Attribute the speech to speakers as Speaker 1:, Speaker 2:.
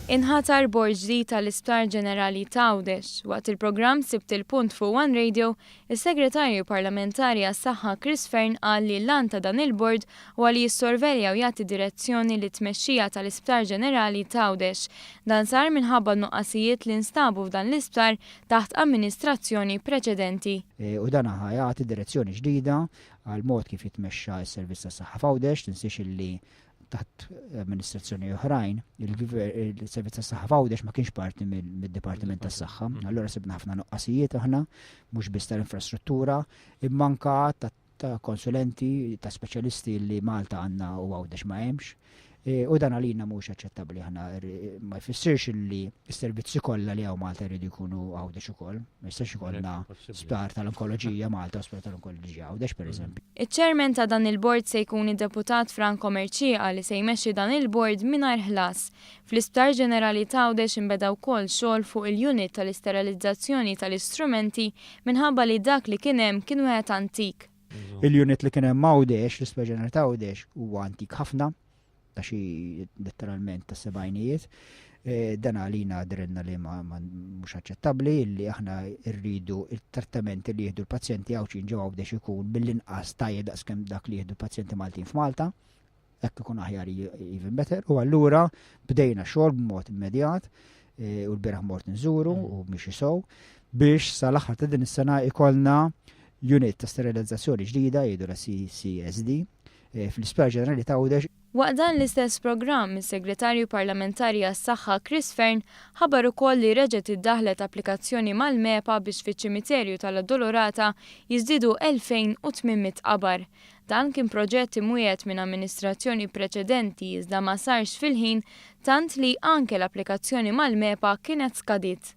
Speaker 1: Inħatar bord ġdid tal-Isptar Ġenerali t'Għawdex. Waqt il-programm Sibt il-Punt fuq One Radio, is-Segretarju Parlamentari għas-Saħħa Chris Fearne qal li l-għan ta' dan il-bord huwa li jissorvelja u jagħti direzzjoni lit-tmexxija tal-Isptar Ġenerali t'Għawdex. Dan sar minħabba n-nuqqasijiet li nstabu f'dan l-isptar taħt amministrazzjoni preċedenti.
Speaker 2: U dan ħa jagħti direzzjoni ġdida għal mod kif jitmexxa s-servizz tas-saħħa f'Għawdex, tinsiex illi taħt amministrazzjoni oħrajn, il-servizz tas-saħħa f'Għawdex ma kienx parti mid-Dipartiment tas-Saħħa. Allura sibna ħafna nuqqasijiet aħna, mhux biss tal-infrastruttura, imma anka ta' konsulenti, ta' speċjalisti li Malta għandna u Għawdex ma hemmx. U dan għalina mhux aċċettabbli, aħna ma jfissirx li s-servizzi kollha li hawn Malta jridu jkunu Għawdex ukoll. Ma jistax ikollna sptar tal-onkoloġija Malta u sptar tal-onkoloġija Għawdex pereżempju.
Speaker 1: Iċ-chairman ta' dan il-bord se jkun id-Deputat Franco Mercieca li se jmexxi dan il-bord mingħajr ħlas. Fl-Isptar Ġenerali t'Għawdex inbeda wkoll xogħol fuq il-unit tal-isterilizzazzjoni tal-istrumenti minħabba li dak li kien hemm kien wieħed antik.
Speaker 2: Il-unit li kien hemm Għawdex, l-Isptar Ġenerali ta' Għawdex, huwa antik ħafna, ta' xi letteralment ta' sebgħinijiet. Dan għalina drilna li ma mhux aċċettabbli li aħna rridu il-trattamenti li jieħdu l-pazjenti Għawdxin ġew Għawdex ikun mill-inqas tajjeb daqskemm dak li jieħdu l-pazjenti Maltin f'Malta. Hekk ikun aħjar, even better. U allura bdejna xogħol b'mod immedjat u l-bieraħ mort nżuru u miexi sew biex sal-aħħar ta' din is-sena ikollna unit ta' sterilizzazzjoni ġdida, jgħidu la CCSD, fl-Isptar Ġenerali ta' Għawdex.
Speaker 1: Waqt dan l-istess programm, is-Segretarju Parlamentari għas-Saħħa Chris Fearne ħabbar ukoll li reġgħet iddaħħlet applikazzjoni mal-MEPA biex fiċ-ċimiterju tal-Addolorata jiżdiedu 2,800 qabar. Dan kien proġett imwiegħed minn amministrazzjoni preċedenti iżda ma sarx fil-ħin tant li anke l-applikazzjoni mal-MEPA kienet skadiet.